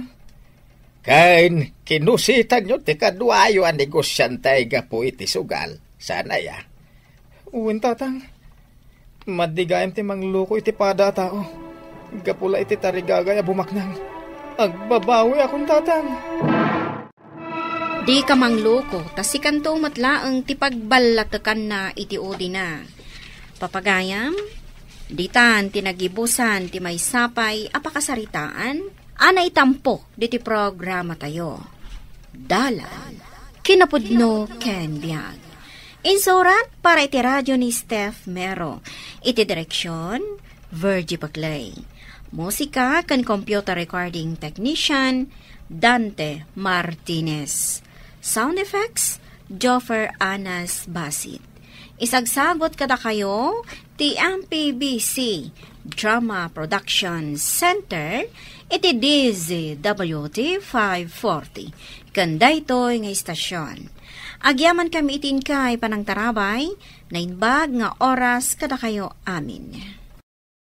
Ken kinusitanyo ti kaduayo a negosiante gapu iti sugal, saan aya? Wen, Tatang. Madi gayam ti mangloko iti pada a tao. Gapu la iti tarigagay a bumaknang. Agbabawiakon, Tatang. Dika mangloko, ta sikanto met laeng ti pagballatekanna iti udina. Papagayam, ditan ti nagibusan ti maysa pay a pakasaritaan a naitampo diti programatayo. Dalan, kinapudno ken biag. Insurat para iti radio ni Steph Mero. Iti direksyon, Virgie Paclay. Musika ken computer recording technician, Dante Martinez. Sound effects, Joffer Anas Basit. Isagsagot kadakayo ti M P B C Drama Production Center iti D Z W T five forty. Ken daytoy nga istasyon. Agyamankami iti inkay panangtarabay, naimbag nga oras kadakayo amin.